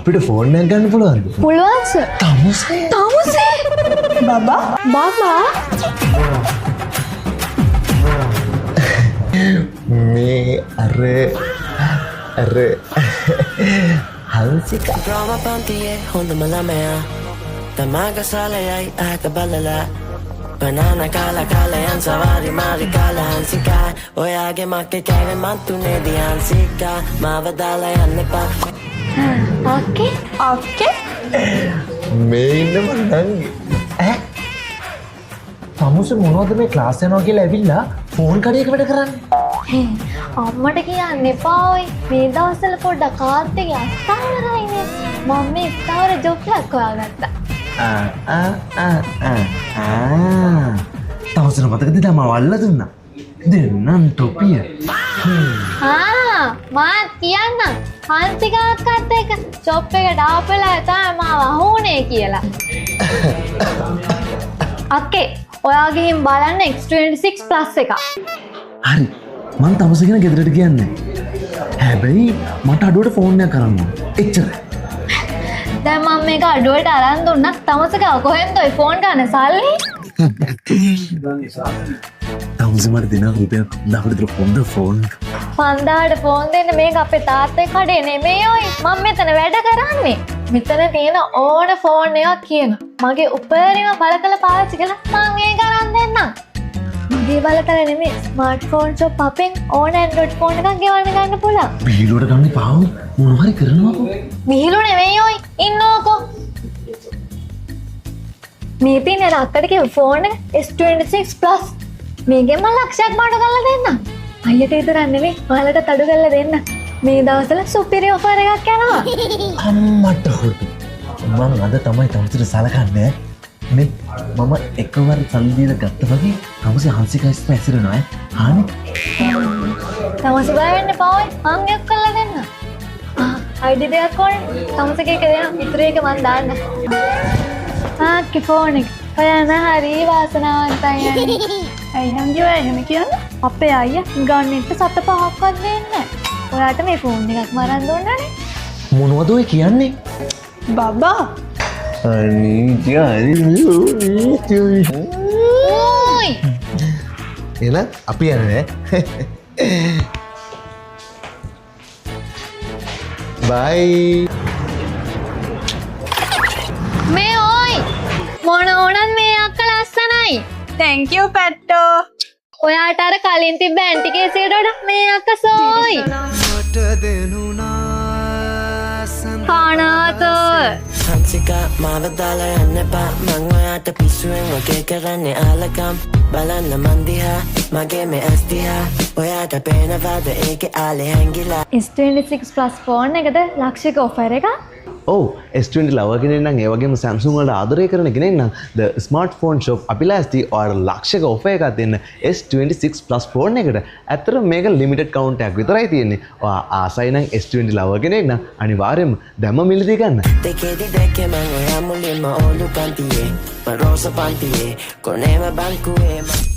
අපිට ෆෝන් එකක් ගන්න පුළුවන්ද? පුළුවන් සර්. තමුසේ. තමුසේ. බබා. බබා. මේ අර අර හංසිකා. ග්‍රාම පන්තියේ හොඳම ළමයා තමාගසාලයයි ඈත බලලා බනානා කාලා කාලා යන් සවාරි මාරි කාලා. හන්සිකා, ඔයාගේ මක්කේ කෑවේ මන් තුනේදී. හන්සිකා, මාව දාලා යන්න එපා. අක්කේ. අක්කේ. මේ ඉන්න මං නංගි. ඈ, තමුසේ මොනවද මේ ක්ලාස් යනවා කියලා ඇවිල්ලා ෆෝන් කඩේක වැඩ කරන්නේ? අම්මට කියන්න එපා ඔයි. මේ දවස්වල පොඩ්ඩක් ආර්ථිකය අස්ථාවරයිනේ. මම මේ ස්ථාවර ජොබ් එකක් හොයාගත්තා. ආ ආ ආ ආ ආ, තමුසෙට මතකද තමා අල්ල දුන්නා? දෙන්නම් ටොපිය. ආ, මාත් කියන්නම්, හන්සිකා අක්කත් එක්ක ෂොප් එකට ආපු වෙලාවේ තමයි මාව අහුනේ කියලා. අක්කේ, ඔයා ගිහින් බලන්න X26 Plus එක. හරි, මං තමුසේ ගැන ගෙදරට කියන්නේ. හැබැයි මට අඩුවට ෆෝන් එකක් කරන්න ඕන. එච්චරයි. දැන් මම මේක අඩුවට අරන් දුන්නා, තමසක කොහෙන්ද ඔය ෆෝන් ගන්න සල්ලි? තමුසේ මට දෙනවා රුපියල් 5000කට විතර හොඳ ෆෝන් එකක්. 5000ට ෆෝන් දෙන්න මේක අපේ තාත්තේ කඩේ නෙමෙයි ඔයි. මම මෙතන වැඩ කරන්නේ. මෙතන තියෙන ඕන ෆෝන් එකක් කියන. මගේ උපරිම බලතල පාවිච්චි කරලා මං ඒක අරන් දෙන්නම්. මගේ බලතල නෙමෙයි, ස්මාර්ට්ෆෝන් ෂොප් අපෙන් ඕන ඇන්ඩ්‍රොයිඩ් ෆෝන් එකක් ගෙවන්න ගන්න පුළුවන්. විහිළුවට ගන්න එපා ඔයි. මොන හරි කරනවකෝ. විහිළු නෙමෙයි ඔයි. ඉන්නෝකෝ. මේ තියෙන අර අක්කට කිව්ව ෆෝන් එක S26 Plus. මේකෙන් මම ලක්ෂයක් අඩු කරලා දෙන්නම්. අයියට විතරක් නෙමෙයි, ඔයාලටත් අඩු කරලා දෙන්න. මේ දවස්වල සුපිරි ඔෆර් එකක් යනවා. අම්මට හොටු. මං අද තමයි තමුසෙට සලකන්නේ. මේ මම එකවර සල්ලි දීලා ගත්ත වගේ තමුසේ හංසිකා ඉස්සර ඇසිරෙනවා ඈ. හානේ. තමසි බය වෙන්න එපා ඔයි. මං ඒක කරලා දෙන්න. ආ, ID දෙකක් ඕනේ. තමසගේ එක දෙන්න. ඉතුරු එක මං දාන්න. ආ, ෆෝන් එක. ඔයා නම් හරි වාසනාවන්තයි අනේ. ඇයි නංගි ඔයා එහෙම කියන්නේ? අපේ අයියා ගන්නෙත් සත පහක්වත් දෙන්නේ නැහැ. ඔයාට මේ ෆෝන් එකක් මරන් දුන්නානේ. මොනවද ඔය කියන්නේ? බබා. අනේ. ඕයි. එහෙනම් අපි යන්නේ. බයි. මේ ඕයි. මොන ඕනත් මේ අක්ක ලස්සනයි. Thank you පැට්ටෝ. ඔයාට අර කලින් තිබ්බ ඇන්ටි කේස් එකට වඩා මේ අක්ක සෝයි. කනාත. හන්සිකා, මාව දාලා යන්න එපා. මං ඔයාට පිස්සුවෙන් වගේ කරන්නේ ආලකම්. බලන්න මන් දිහා, මගේ මේ ඇස් දිහා, ඔයාට පේනවාද ඒකේ ආලේ හැංගිලා? S26 Plus phone එකට ලක්ෂයක ඔෆර් එකක්. ඔව්, S20 ලවර් කෙනෙක් නම්, ඒ වගේම Samsung වලට ආදරය කරන කෙනෙක් නම් the smartphone shop අපි ලෑස්ති ඔයාලට ලක්ෂයක ඔෆර් එකක් දෙන්න S26 Plus phone එකට. ඇත්තටම මේක ලිමිටඩ් කවුන්ට් එකක් විතරයි තියෙන්නේ. ඔයා ආසයි නම්, S20 ලවර් කෙනෙක් නම් අනිවාර්යයෙන්ම දැම්ම මිලදී ගන්න. දෙකේදි දැක්කේ මං ඔයා මුලින්ම ඕලු පන්තියේ, මං රෝස පන්තියේ කොනේම බංකුවේ මං